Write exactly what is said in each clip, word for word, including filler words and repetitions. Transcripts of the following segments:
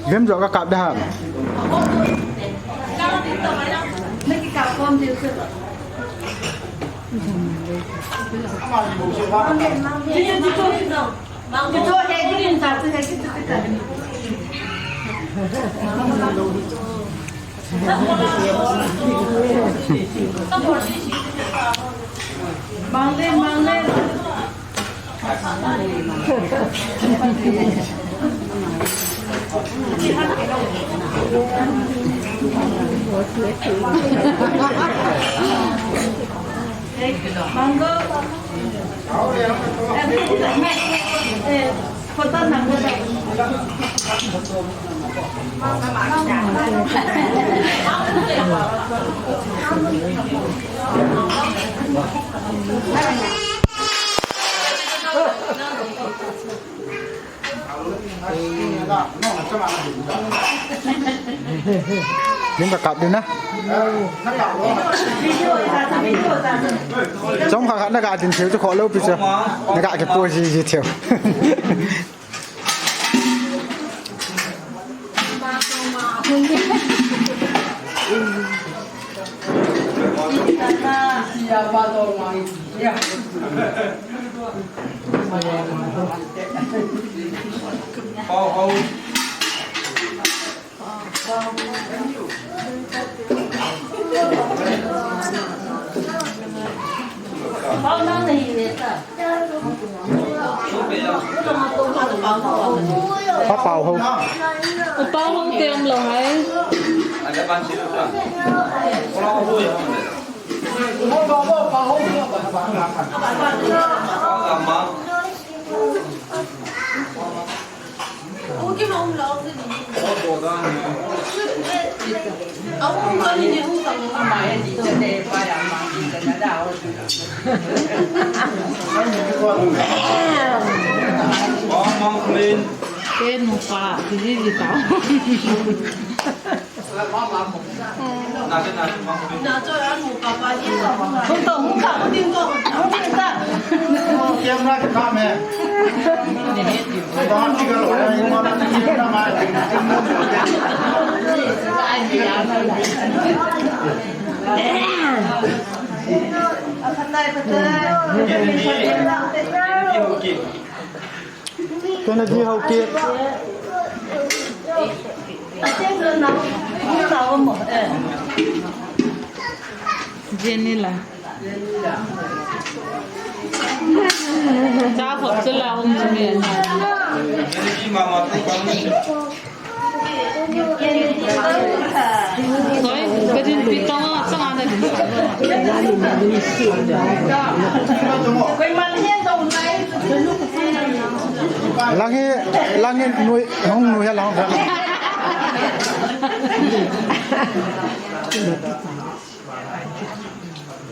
Vem jo ka kap da ham. Lim ka kap din na. Chom kha kha na ka din theu chu kho lo pi chu. Na ka ke po ji ji theu. Pa pao ho. Pa pao ho te um lou hai. Ke nupa, kiji ji tao. Kennedy Haokip. Jenny la. Cha khop chu la um chu mi. Soi, ka din pi tong a, chang a na din. Lang hi, lang hi nui, hung nui ha lang.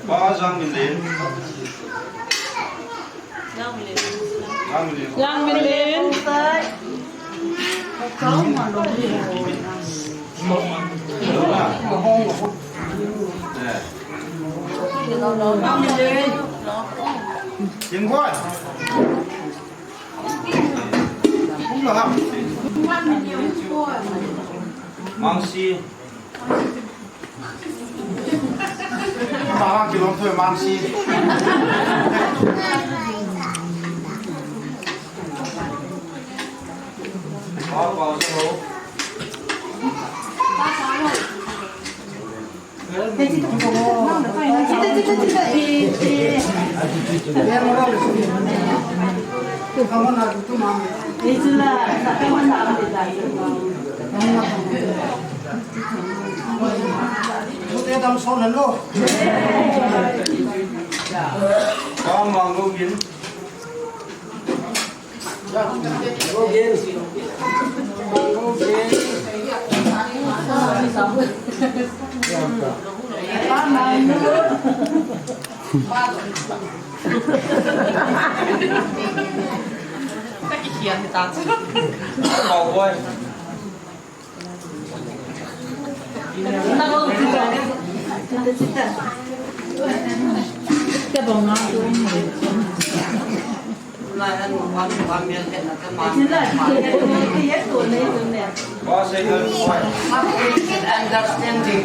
Pa Jang Min Lin. Jang Min Lin. Jang Min Lin. Jing Guan. Hung lo ham. Mang Si. Bawang kilom thoi Mang Si. Bawang, bawang, bawang. Bawang, bawang, bawang. Understanding.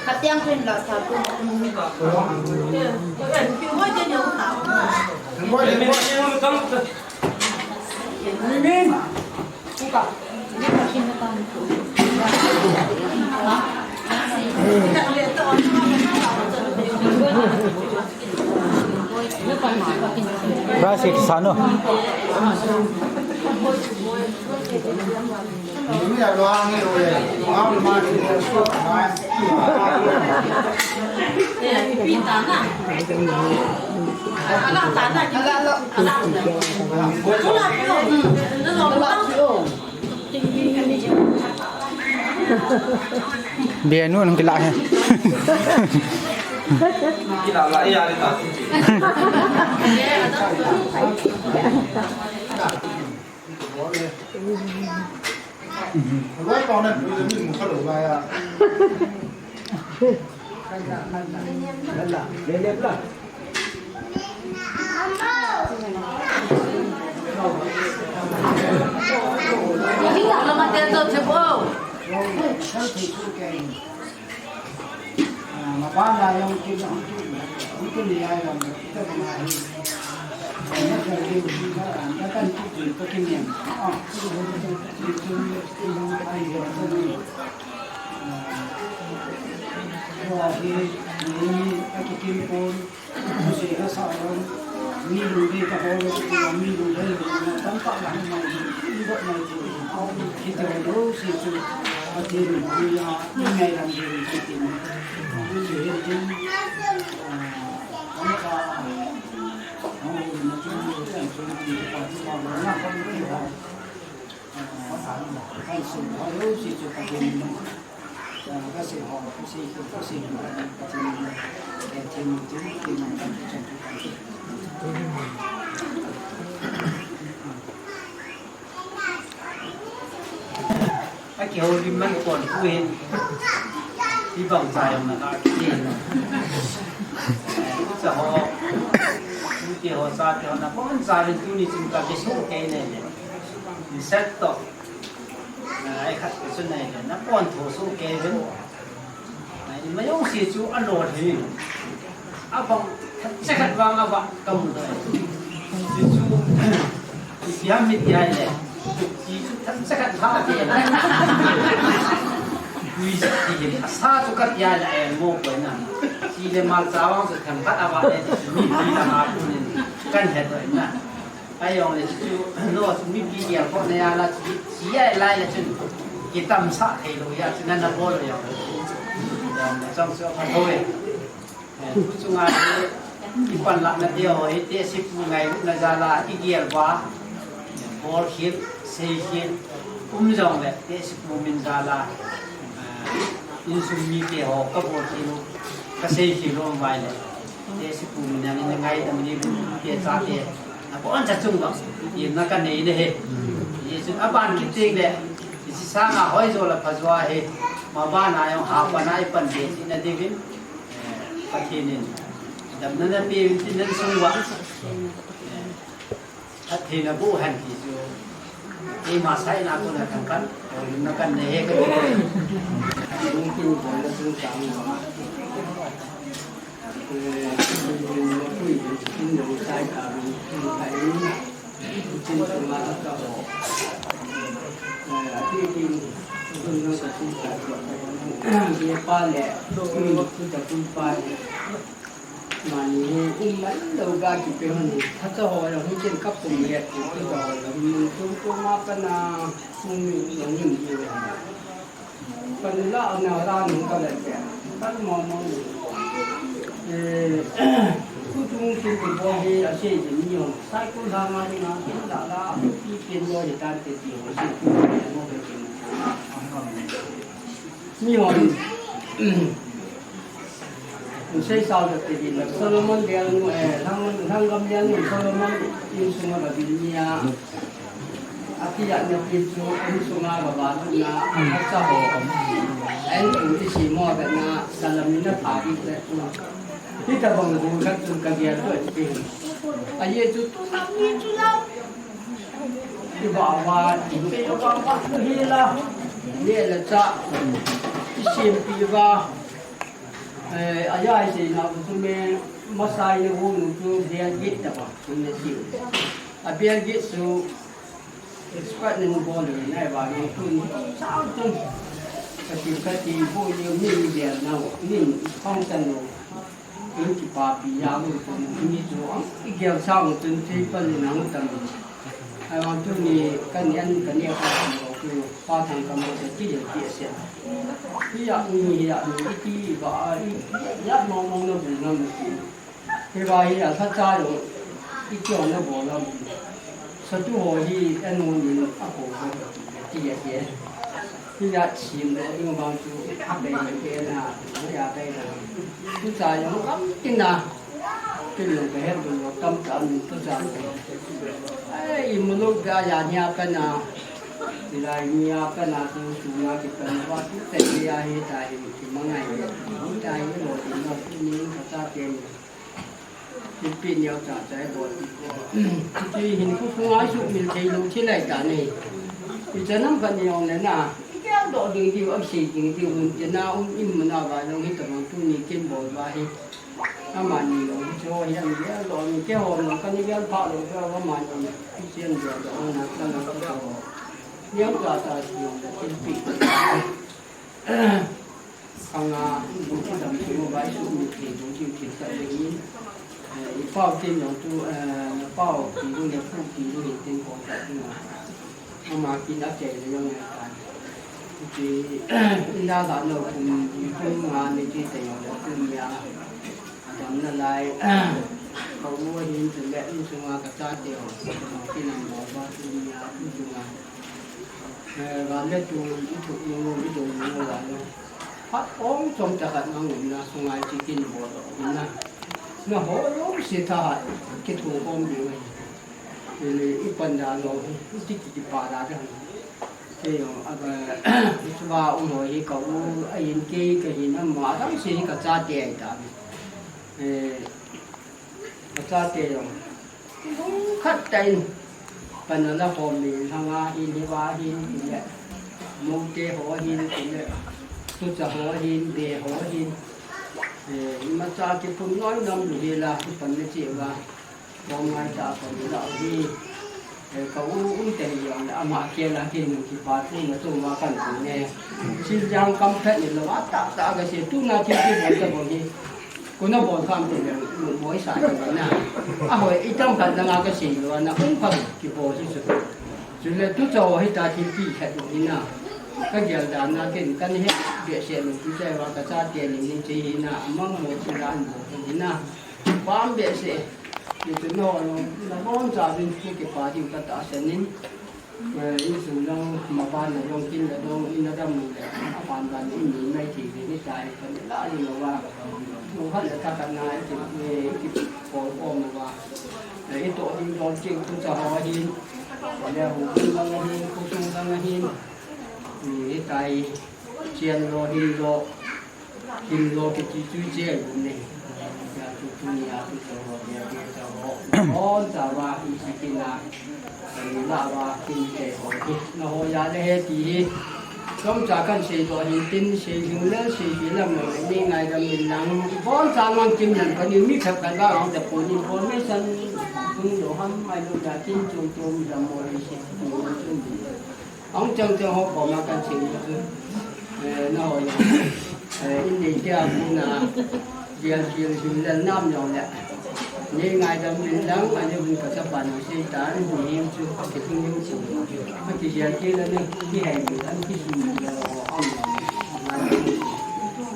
Katiang tu in la sa tu. Ba si sa no. Bia nu nang kila he. Kila la ya le ta. Aki ho lim man kon ku hin. Ibang sa yong na ka ki hin. Sa ho. Ki ho sa ki ho na kon sa rin tu ni sin ka ki so ke ne ne. Ni set to. Ai khat ka sun nai le, na pon tho so ke ven. Ai, ma yong si chu a lo the. A bang, that se khat bang a ba ka mu da. Si chu, i piam mi ti ai le. Si chu that se khat ha ti le. Dui sa ti le, a sa chu ka ti ai le, ai mo ko na. Si le mal sa wang chu tham khat a ba le, mi ti na ha tu ni. Kan he to na. Ai yong le chu, no, mipi gel ko ne ala chu, si ai lai le chu, kitam sa thei lo ya chu, na na bol lo yong. Yong le chong chu pha thoi. Eh, chu nga le, i pan la na te ho, i te si pu ngai na ja la, i gel ba, bol khit, sei khit, um jong le, te si pu min ja la, eh, insung mi te ho, ka bol khit lo, ka sei khit lo mai le. Te si pu min a ni ngai dam ni bu te cha te. Na ko an cha chung ba. Ye na ka nei ne he. Ye chu a ban ki ting le. Ye si sa nga hoi jo la pha jo a he. Ma ba na yong ha pa na i pan de si na de vin. Pathen in. Dam na na pe vin tin nan sung ba. That theina bu hen ti chu. Keima saina kona thangkhat, lungna kan nei he ka ti. Lungkim bolna chungchang na. Eh, lungkim na pui, lungkim na sai ka, lungkim na kai. Lungkim na ma ka ho. Eh, ati kim, lungkim na ka chungchang. Ye pa le, lungkim na chungchang pa le. Mani hi um man lo ga kipe hon hi, thacha ho jong hi chen ka pum le ti, thacha ho jong hi tum tum a kana um ni jong hi um ni. Kan la na la ni ka le ke. Kan mo mo ni. Eh, tu tung tung ki bo hi a se ni jong. Sai ku la ma ni na, la la, ti ken lo ni ta te ti ho si. Mo ke ken. Mi hon, sei sao da te din, Solomon Lian nu, eh, Lhang, Lhanggam Lian nu, Solomon insung a ba din ni a, a ti a na ti chu, insung a ba ba na, a cha ho. En tu ti si mo ba na, salam ni na ta di te tu. Ti ta bang du ka tu ka dia tu ti. A ye chu tu na mi chu na. Iba ba, iba ba, iba hila. Ye la cha. Isim pi ba. Eh, aja ise na kutume masai ne wo nu tu dia git ta ba, ne si. A dia git su expert ne bo le na ba no tu ni sa tu. Kati kati bo ni ni dia na ni pang tan no. Ni ki pa pi ya lo tu ni tu. I gel sa tu ti pa ni na tan. Ai vang tuni kani an kani a ka mo tu pa thang ka mo te ti ti se. Hi ya ni hi ya ni ti ba ai ya mo mo no bu na mo ti. Hi ba hi a sa cha yo i kyo na bo la mo. Sa tu ho hi an mo ni a ko ko ti ya ti. Hi ya chim le i mo bang tu a be ke na ya be na. Tu cha yo kam ti na. Kin lo ka het lo tam tam tu cha. Ai, i muluk ga ya nia ka na. Ilai nia ka na tu tu na ki ka na wa tu te ya he ta hi ki mangai. Ta hi lo ki na tu ni ka ta te ni. Ki pi ni cha cha bo ti ko. Ki hin ku ku ngai su mil thei lo chi lai ta ni. I cha nam ka ni ong le na. I ka do ding di wa si ding di un te na un im na ba lo hi ta bang tu ni kin bo ba hi. Amani lo, cho hi an gel lo, ni ke ho lo, kan gel pha lo, ka amani, sian gel lo, na, ka na, ka lo. Niam ka ta si lo, na, kin pi. Kanga, bu ki dam ki mo bai su mi ki, bu ki ki ta le ni. Eh, i pao ki lo tu, eh, na pao ki lo, na pu ki lo, ni tin ko ta ki na. Ama kin a chei le yong le tan. Ki, inda da no kum, kum nga ni ki te yong le kum ya. Dam na lai. Ka u hin tu le in sunga ka cha te ho. Kin am bo ba kum ya in sunga. Eh, ga le tu, i tu, i ngu, i tu, i ngu la no. Phat ong chom ta khat na ngun na sunga chi kin bo lo na. Na ho lo si tha ha, ki thu kom di wai. Ile i pan da lo, i ti ki pa da da. Te yo, a ba, i tu ba u lo hi ka u, a yin ke ka hin a ma da si ka cha te ai ta. Eh, ka cha te yo. Lungkhat tah in, panala ho mi lhanga hin, hiva hin, kile, mote ho hin, kile, tucha ho hin, be ho hin, eh, imacha kiphun noi nom lu hi la, kipan na chi va, bom ngai ta panala hi, eh, ka u, u te hi jong le, ama ke la, ke nu kipa tu na tu ma kan tu ne, sil jang kam phet ni lo, a ta ta ka se, tu na ki ki bol ta bol hi, Kuna bol kham te le, bol sa te na. A hoi, i tam khat na nga ka sei lo na, um khat ki bol si su. Chule tucha ho hi ta thil pi khat ni na. Ka gel dan na ken kan he be se lo tucha va ka cha te ni ni che hi na, amang mo chi la an bol ni na. Pam be se. Ni tu no lo, na bon cha bin ki pa ding ka ta se nin. Eh, insung jong, maban le jong, kin le jong, in le dam le, aban ban in ni mai ti ni tai, kan la ni lo va. Lo khat le khat na, i ti, eh, i ti ko ko ma va. Eh, i to hin jong, kin ku cha ho hin. Le hu kun lang hin, ku sung lang hin. Ni tai, chian lo hin lo. Kin lo ki ti tu che bu ne. Ya tu tu ni ya tu cho ho ya ke cho ho. Bon ta va i si kin na. Ni la va kin che ho ki. Na ho ya le he ti hi. Som cha kan sei to hin tin sei jing le sei ji lam le ni ngai dam min lang. Bon cha man kim nan kan ni mi thap kan va ang ta po ni bon mi san. Kun lo ham ai lo ya kin chung chung dam mo le sei. Ong chang chang ho ko ma kan ching tu. Eh, na ho ya. Eh, in dei tia bu na. Dia sil sil le nam yong le. Ni ngai dam min lang, ani hun ka cha pa na sei ta, ni hin chu, ka ki thing yu chu. Ka ki dia ki le ni, ki hai mi, an ki su mi le ho, am.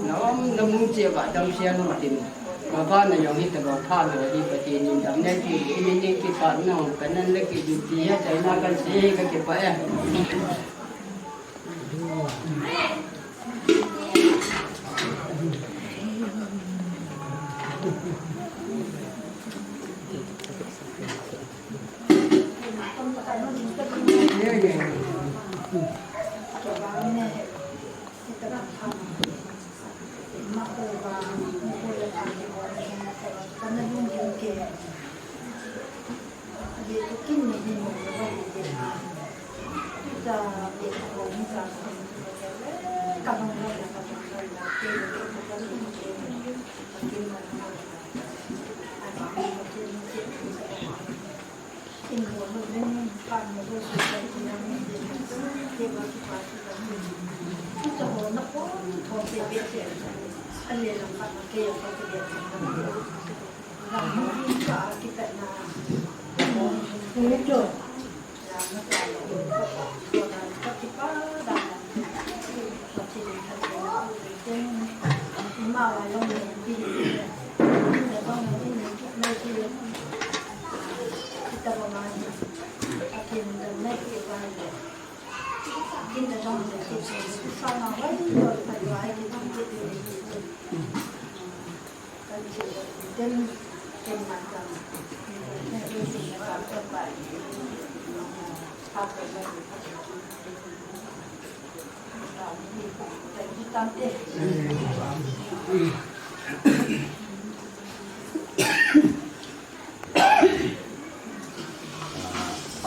Na om, na mung che ba dam sia no tin. Baba na yong hi ta ba pha lo hi Pathen in dam ne ti, i ni ni ki pa na hong ka nan le ki du ti ya chai na kan se ka ki pa ya.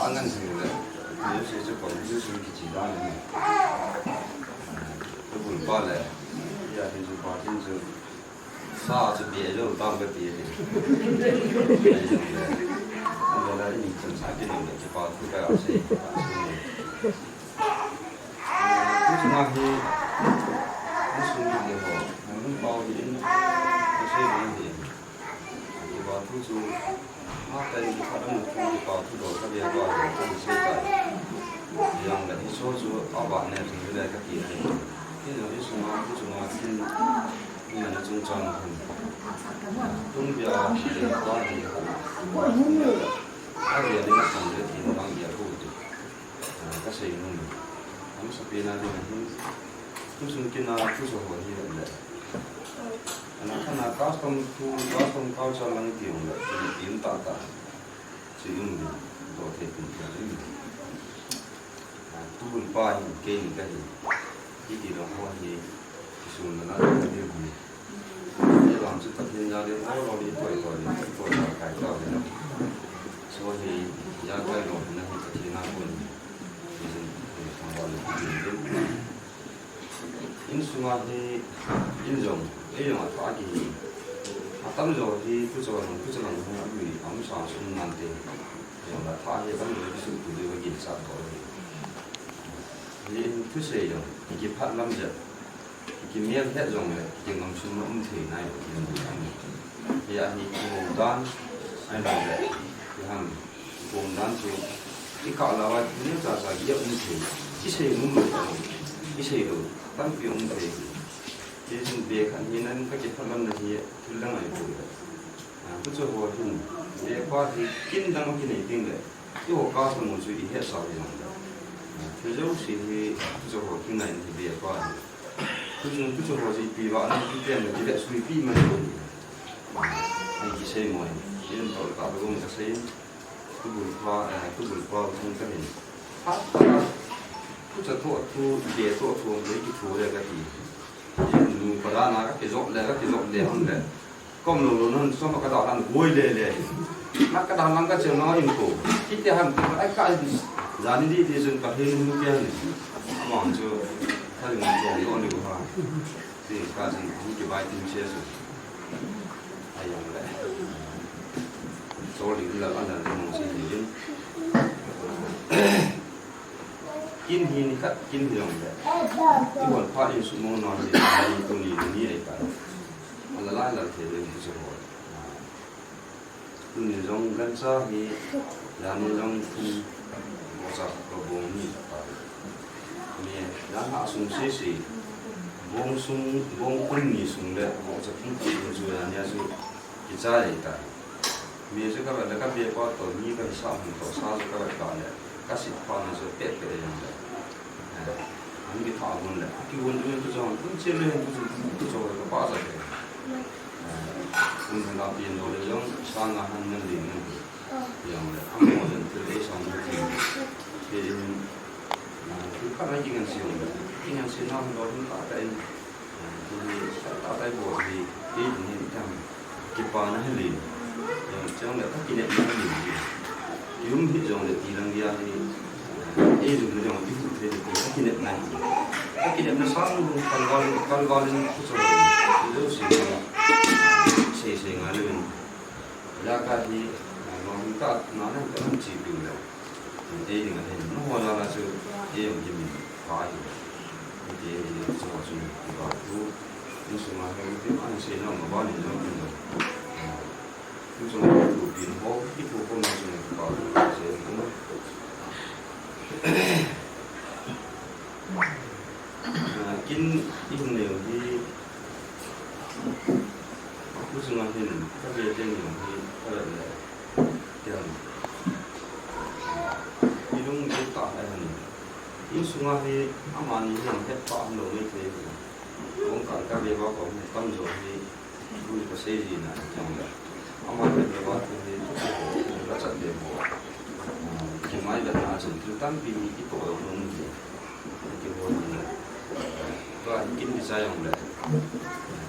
Angan sing le, ni se se kon ni se ki chi dan ni. Tu bul pa le, ya ni su pa tin su. Sa chu bia jong tam ka ti. Ai jong le. Ang la ni chun sa ki nong le kipa thu ka sei. Thu chu na hi. Ni su ni le ho. Ni pau hi in. Ni sei ni hi. Kipa thu chu. Matai kipatlam thu kipa thu dol ka bia ba ka sei ta. Yang le hi so chu a ba ne thu le ka ti ne. Ni no hi su ma thu chu ma tin. Ni na chung chang hin. Tung bia le ba ni. A bia ni na sang le tin bang bia thu tu. Ka sei nu. Am sa pe na ni hin. Tu sun kina tu so ho hi le. Ana kana custom tu custom culture lang ti le. Tin ta ta. Chu um ni, do the pin ka um ni. A, tu bul pa hi, kei ni ka hi. Hiti long ho hi, kisun na na ka hi hi. Ni lam chu Pathen ja le ho lo ni toi toi ni, toi toi kai kai ni. So hi, ja kai lo na hi Pathen a ko ni. Ni jin, ni thang ba le ni. Insunga hi, in jong, ei jong a tha kihi. Atam jo hi, tu cho lang, tu cho lang hi, a lui, a um sang sum nan te. Jong la tha hi, a lui, tu su tu lui, wa gin sa to hi. Hi in tu se jong, ki phat lam jep. Ki mial het jong le, ki ngam sum na um thei nai, ki ngam sum. Hi a hi, ki ngam dan, ai lang le, ki ham. Kum dan chu, i kah lou a, neocha cha gei um thei, i sei nom lou, i sei lou, tampi um thei. Hichun bia khat hi nan ka kiphatlam na hi, thil dang ahi poi. A, tu chu ho hin, bia pa hi, kin dang kinei ding le, i ho ka sa mo chu i hetsah hi jong le. A, thil jouse hi, tu chu ho kingai na hi bia pa hi. Tu chu, tu chu ho chu ipi vang a, i pi tem le, i vetsui pi mai poi. Ai kisei mo hi, i dang tol ka lou ka sei. Tubul pa, eh, tubul pa chung ka hin. Ha, ha, ha. Kucha to, tu, de to, tu, de ki tu le ka ti. Nu pa da na ka ki jop le, ka ki jop le hon le. Kom lo lo non, som ka da han goi le le. Na ka da lang ka che no in ko. Ki te han, ai ka, jani di di jun ka hin nu ke han. Amang chu, ka jun ko yo ni ko ha. Ti ka jin, ni ki bai tin che su. Ai yang le. Chol ding la, la, la, la, mong si ni. Kin hi ni khat, kin hi jong le. Ki hol pha in su mong na ni, ni tu ni, ni ai pa. Ala la, la, the, ni su hol. Tuni jong gancha hi, jani jong thum, bocha ka bong ni ta pa. Mi jan ha sung sisi, bong sung, bong thum ni sung le, bocha thum thum chu jani a chu kichai ta. Mi chu ka va le ka bia pa to, mi ka sa hung to, sa chu ka va ka le, ka sit pa na chu pe pe jong le. Eh, an ki tha hun le, ki hun tu tu jong, tu che le, tu tu, tu jong ka pa sa le. Eh, kun la pi no le jong, sa nga han ngan le ngan. Jong le, am mo len tu le sa mo ti. Ke in, eh, tu ka na ki ngan si jong le. Ki ngan si na lo hin ta ka in. Eh, tu ni ta ta bo ni, ke in ni tam. Kipana hi le. Jong, jong le, ka kinepna hi le. Ki um hi jong le, ti lang dia hi. Ei jong le jong, ki hu the le, ka kinepna hi. Ka kinepna sang, kalval, kalval in, ku so. Lo si. Sei sei ngai lou in. Laka hi, ah, long ta na na ta chi pi le. Ei ding a hin, nangho jal a chu, ei jong kimin pha hi. Ei, ei, ei, chu, chu, chu, chu, insung a hin, ti man sei na ma ba ni jong kin lo. Insung a tu pin ho, kipu khom na chu, pa, sei na. Ah, kin, i hung neo hi, insung a hin, ka ve te ni hi, ka ve le. Tiang. I lung ding tah lai han. Insung a hi amani hin het pha um lou mai thei. Kong kan ka ve ba ko tamjo hi. Lui ko sei ji na tiang le. Amani ve ba thei hi. Ka chat ve bo. Ki mai da na chan tu tampi ni ki to lo nung ji. Ka kin kichai jong le,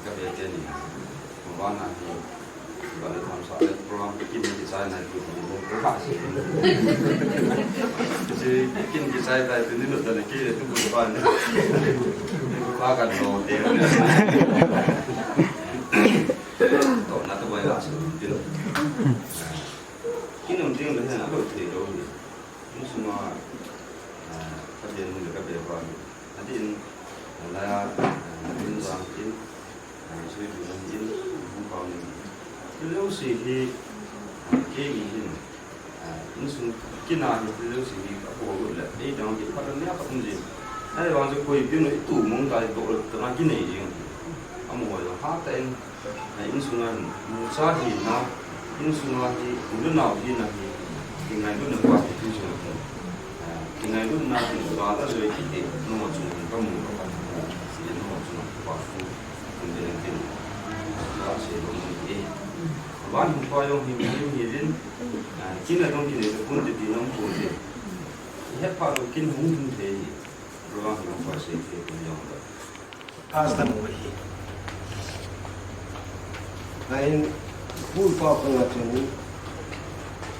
ka ve te ni, vana hi, vale tham sa le program kin kichai na tu tu tu ka se. Si kin kichai tai tu ni lo da le ki tu bu pa ni. Ka kan lo te. To na to bai la se ti lo. Kin um ting le na lo te lo ni. Insung a, ah, ka ve nu le ka ve pa ni. Adin, ah, la, ah, min jang in, ah, sui du in, in, in pa ni. Ti leu si hi, ah, ke ni hin, ah, insung kina hi ti leu si hi ka po gu le. Ei dang ki pa le ka um ji. Ai wang ju koi pi no i tu mong tai do le ta na ki nei ji. Amo yo ha ta in. Insung a hin, nucha hina, insung a hi, u le nao hina hi, kingailutna pa hi tu jong hi, kingailutna hi, ba la joi kiti, nangho chung hin ka mu ka pa, si nangho chung pa fu, kun de kin, ba se lo mu e. Ba hin pa jong hi, hi, hi din, kin a jong hi le, kun de di nang kun de. He pa lo kin hung hung de hi, ro la hin pa se ke kun jong da. Custom over here. Lain, full power kong a chun,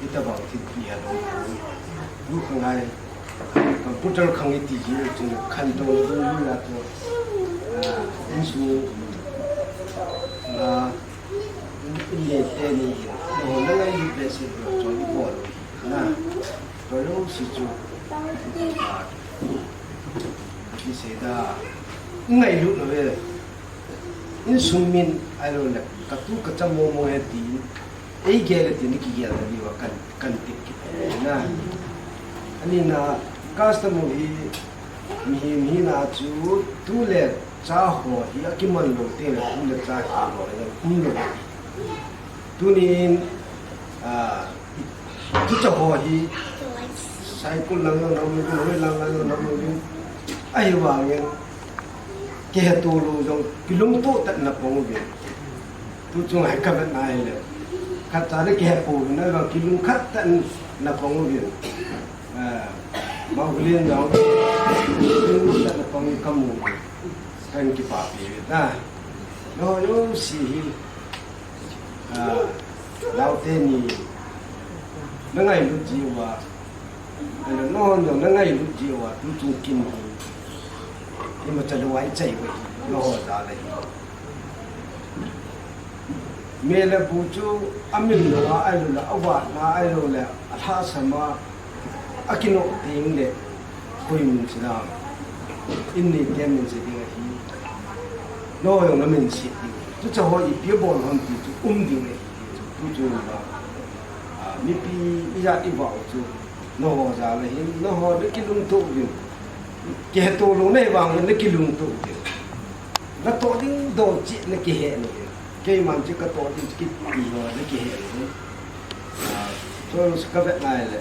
itabang thil pi a dong. Lu khangai, computer khang iti ji chun, khan dong dong lu la to. Ah, insung, ah, in, in le te ni, no, na ngai lu pe se, to i bol. Na, to lo si chu. Ah, Kisei da, ngailut na ve. Insung min, ahilou le, ka tu ka cha mo mo he tin, ei gel le tin, ki gel na diu a kan, kan tip kit na. Ani na, custom hi, mi, mi na chu, tu le cha ho hi, a kiman lou te le, tu le cha ho le, um lou. Tunin, ah, tucha ho hi, cycle lang lang lang lang lang lang lang lang. Ahivangin, kiheto lou jong, kilungto tah in apang uvin. Tu chung hi ka vet na hile. Khat cha le kihepo uvin, ahivang kilungkhat tah in apang uvin. Ah, Maulin jong, kilungkhat tah in apang uvin kamu. Kan kipapi uvin. Ah, no, yo, si hi. Ah, Laute ni, na ngailut ji uva, ano, no, no, na ngailut ji uva, tu chung kin hi. Ima cha lou a i chai uva hi, no, ho ja le hi. Me le bu chu, a min lou a, ahilou le, a vat na, ahilou le, a lhasam a, a kinoh ding le, koi min sina. In nei te min se ding ahi. No jong na min se ding. Tucha ho ipi bol hon ti chu um ding ahi. Tu chu ba. Ah, mipi ijat i vau chu. No ho ja le hin, no ho le kilungto uvin. Kiheto lou na hivang le kilungto uvin. Na toh ding dol chi na kihe na uvin. Keiman chu ka toh ding chu kiti ho na kihe na uvin. Ah, so ka vet nai le.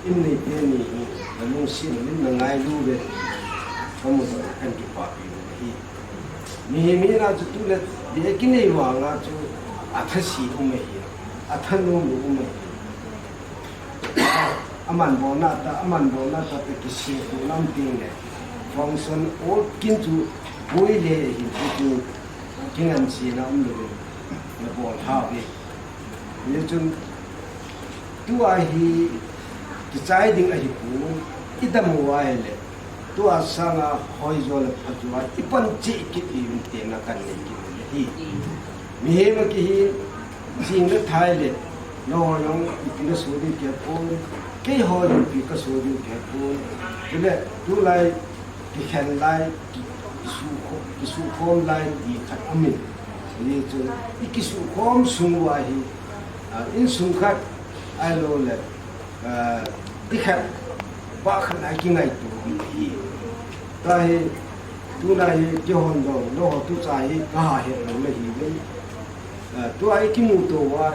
In nei te ni hi, na lungset in na ngailu ve. Kamu toh kan kipapi u ahi. Mihem hina chu tu le, beh kinei vanga chu, atha si um ahi, atha nom um ahi. Aman bolna tah, aman bolna tah te kisei tu lam ting le. Function all kin chu boi le hi chu, kingansena um le, na bol tha ve. Hichun, tua hi kichai ding ahipoi, i dam u ahile, tua sanga hoijo le phajo a i pan cheh kit i um tena kan nei kit u ahi. Mihem akihi, jing le thai le, nangho jong ipi naso diu kihepon, keiho jong ipi kaso diu kihepon. Chule, tulai, kikhen lai, ki-, kisu kho-, kisu khom lai, ti khat aum in. Hijeh chun, i kisu khom sung uva hi, ah, insung khat, ahilou le, ah, ti khat, phat khat a kingaito hi. Tua hi, tuna hi, keihon jong, nangho tucha hi, kaha het lou nahiuvin. Ah, tua hi kimuto uva,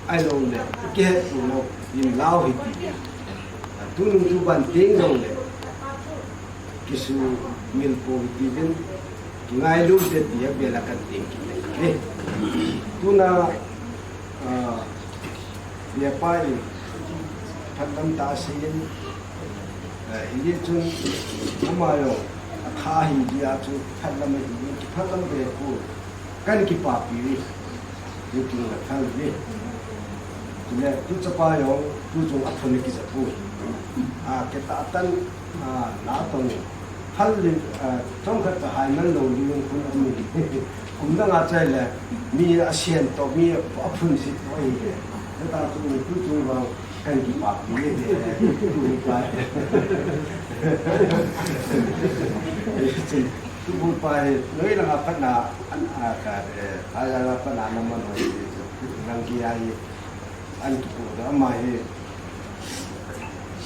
ahilou le, kihetto lou, in lau hiti. Ah, tunung tuban teng jong le, kisumil pou hitiuvin, kingailu te ti avel a kan teng kit e. Tuna, ah, Vepa in phatlam tah asei in, eh, hijeh chun ama jong atha hi jeh a chu phatlam ahi in, kiphatlam ve poi, kan kipapi uve, tuchung la thal uve. Chule tu chapa jong tuchung aphun akija poi. A, kitah tan, a, natong in. Phal le, a, chomkhat cha haiman lou ding khun aum in. Kum dang a chai le, mi asen toh, mi aphun sit toh ahi le. Chutah chun tuchung vang kan kipapi le, tu pa. Tubu pa hi, noi langa patna, an a ka, eh, a ya la patna na man noi, lang ki ai, an kipu da ama hi.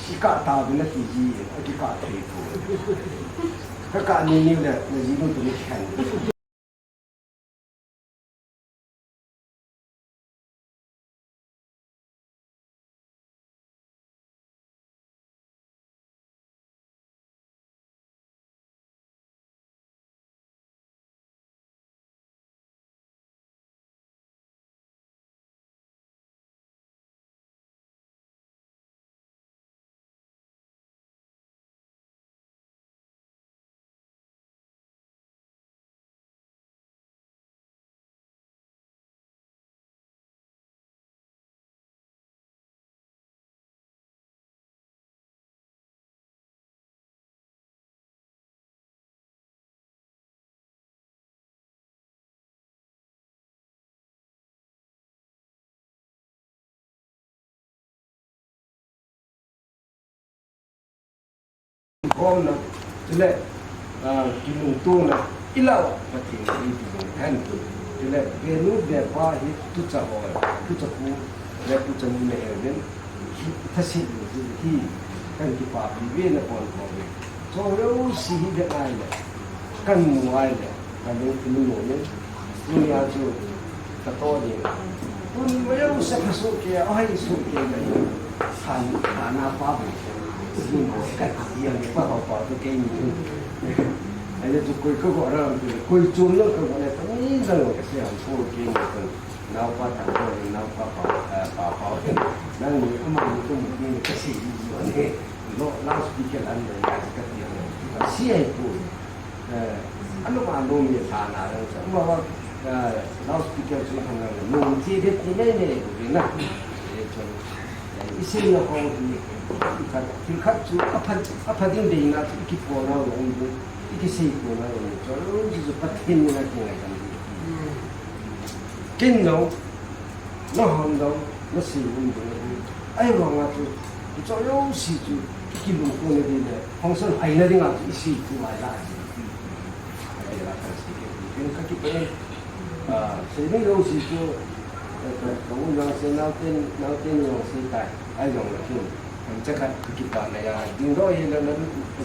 Kikah tauvin ati ji, akikah thei poi. Kakah ni ni le, najinu toh nakhen. Khomna, chule, ah, kinungtona, ilah uva Pathen in eipeh u ahi. Chule, venu vepa hi tucha ho, tucha pu, le tucha nu nahiuvin, thase u hi, kan kipapi uve, nabonchauve. Chule, jouse hi ve ngai le, kan mu ngai le, kan lungthim nom in, Tunia chu katoh ding. Tuni ma jouse pha soh kei, ahoi soh kei le. San, sana pa bu. Simo ka ti a ni pa ho pa tu kei ni. Ahi chu koi ka go ra tu, koi chom na ka go le, tuni jang ka se han ko kei ni tu. Naopa thang ko ni, naopa pa, eh, pa pa. Nang ni ama ni ko mu ni ka se ni ni. Lo, loudspeaker lan le, ka ti a ni. Ka se ai ko. Eh, anu ma anu mi sana rang sa. Ama wa, eh, loudspeaker chu hang rang. Nung ti de ti nei nei bu na. Eh, chun, eh, isei na kong hi, khat, thil khat chu apha, apha ding dei na chu kipo na lo um bu. Kisei po na lo um. Chu, chu, chu Pathen na kingai kan. Ken no, Nahon jong, nasei um ding ahi. Ahivanga chu, hiche jouse chu, kilungkhouna ding le, function haina dinga chu, isei chu ngai la. Ahivanga chu, ka kipah. Ah, sei ding jouse chu, ka, ka, ka u jong sei, naoten, naoten jong sei tai. Ahijongle chu, Chomcha khat kipa na ya, ding doh hi la na,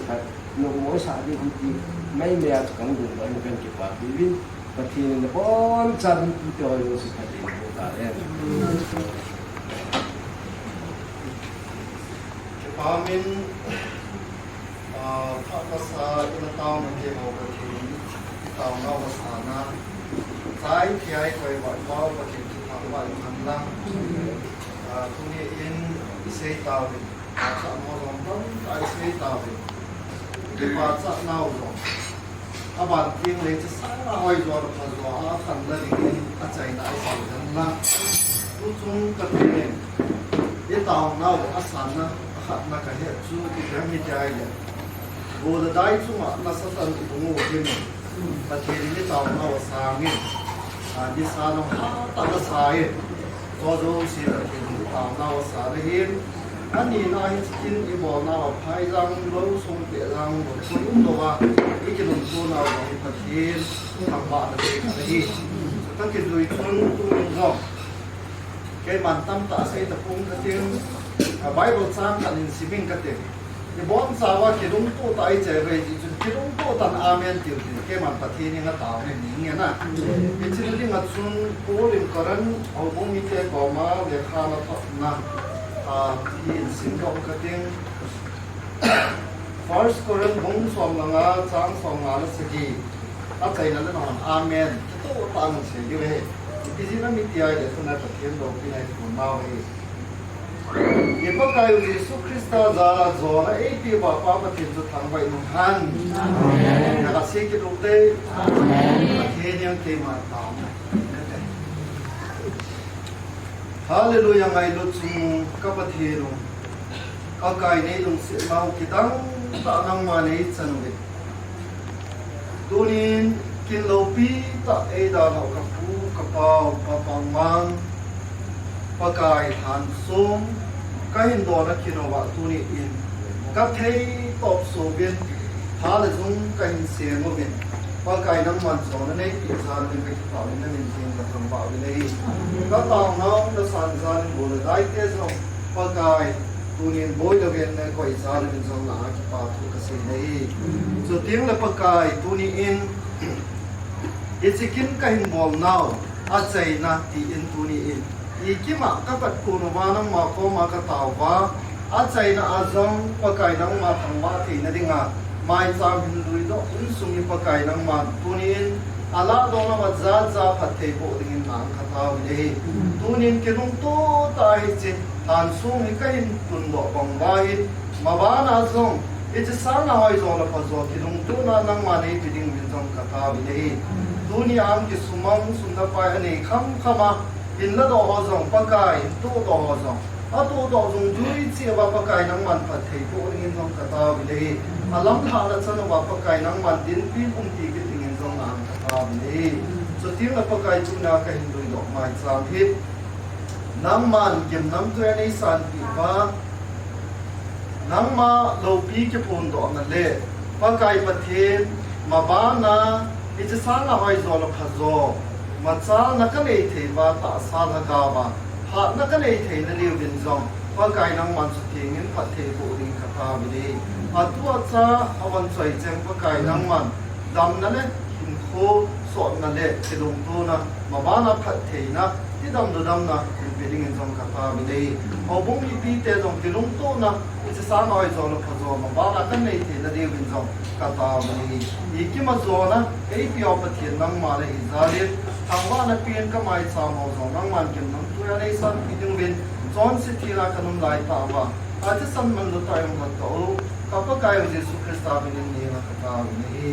khat, no mo sa ding hi ti, mai me a chu kan ding doh hi kan kipapi uvin, Pathen in nabonchauvin tute ho jouse Pathen in boh tahen. Kipa min, ah, phat masa in a taona te ho Pathen in, i taona u asan a, chai thei koi va, va Pathen thupha va in han lang. Ah, tuni in i sei tauvin, ah, sa mo jong tamtah i sei tauvin. Kipachat nau jong. Aban teng le cha sa na hoi jo, pha jo, a khan la ding in achaina i sei jeng lang. Tuchung ka ti in, i taona u asan na, akhatna ka het chu, i pem hi tai le. Go le dai chunga nasatah in i bung u hin. Pathen in i taonau asang in, a, nisa nung hatah a asa in, jouse Pathen in i taonau asa na hin, anina hi chitin i bolnau a phai jang lou, sung peh jang lou, thoi um lou a, i kilungto nau jong hi Pathen thangvahna ding ahi. Chutah kijui chun tunin jong, keiman tamtah sei tapong kating, a, Bible chang khat in sim ing kating. I bonchauva kilungto tah i cheh uve ti chun, kilungto tah in amen tiu tin, keiman Pathen henga taona nei ing e na. Hiche dinga chun Paul in Corinth houbung mite koma lekha ana thotna, a, hi in simdoh kating. First Corinth bung som le nga chang som nga le sagi. Achaina le nahon amen kitoh tah in sei diu ahi. Ipi jeh a mi ti ahile, tuna Pathen loupina i phon nau ahi. I Pakaiyu Jesu Christa jal a jona eipeh uva Pa Pathen chu thangvah in umhen. Amen. Naga sei kit ute. Amen. Pathen in keima taona. Hallelujah, ngailut chungnung ka Pathen u. Pakai, nei lungsetnau kidang tah nangman nei chan uve. Tunin kin loupi tah eidalhau ka pu, ka pau, Pa Pangmang, Pakai, lhansong kahin don a kin uva tuni in ka thei tawp souvin, tha le jung kahin seng uvin, Pakai, nangman jona neipeh jal in ka kipah uvin, na min theng ka thangvah uvin ahi. Ka taonau na san jal in bol le daite jong, Pakai, tunin boi louvin na koi jal in jong na a kipah thu ka sei ahi. Chuteng le Pakai, tuni in hiche kin kahin bolnau achaina tin tuni in i kim a ka pat kon uva nangma koma ka tao uva, achaina a jong Pakai nangma thangvah theina dinga maicham hin luidoh insung hi Pakai nangman tuni in alahdoh nau a jat jat phatthei boh dingin nang ka tao uve. Tuni in kilungto tah hiche lhansong hi kahin tundoh bang uva hin, maban a jong hiche sanga hoijo le phajo kilungtona nangman neipe ding uvin jong ka tao uve. Tuni a kisumang sum le pai anei khamkham a, hin ladoh ho jong Pakai, hin tohdoh ho jong, atohdoh jong juiche uva Pakai nangman phatthei boh dingin jong ka tao uve. Alamlhah na chan uva Pakai nangman dinpin umpi kit dingin jong nang ka tao uve. Chuteng le Pakai, tuna kahin luidoh maicham hi nangman gimnamtui a neisanpeh uva, nangma loupi kiphondohna le Pakai Pathen, maban a hiche sanga hoijo le phajo machalna ka nei thei uva, tahsa lhagao a phatna ka nei theina diuvin jong Pakai nangman suteng in phatthei boh ding ka tao uve. Atu acha avon choi cheng Pakai nangman damna le hinkho sotna le kilungtona, maban a phattheina, tidam ludamna hinpe dingin jong ka tao uve. Houbung mipite jong kilungtona, hiche sanga hoijo le phajo maban a kan nei theina diuvin jong ka tao uve. I kim a jona eipeh u Pathen nangma nahi jal in, thangvahna pen ka maicham ho jong nangman gimnamtui a neisanpeh ding uvin, chonset theng a ka um lai tah uva, athisan manlu tah a hung lhatdoh u ka Pakaiyu Jesu Christa minin ngen a ka tao uve.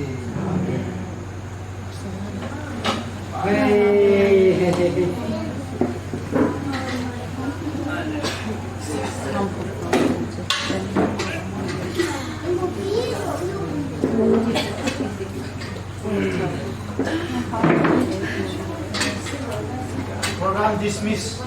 Program dismiss.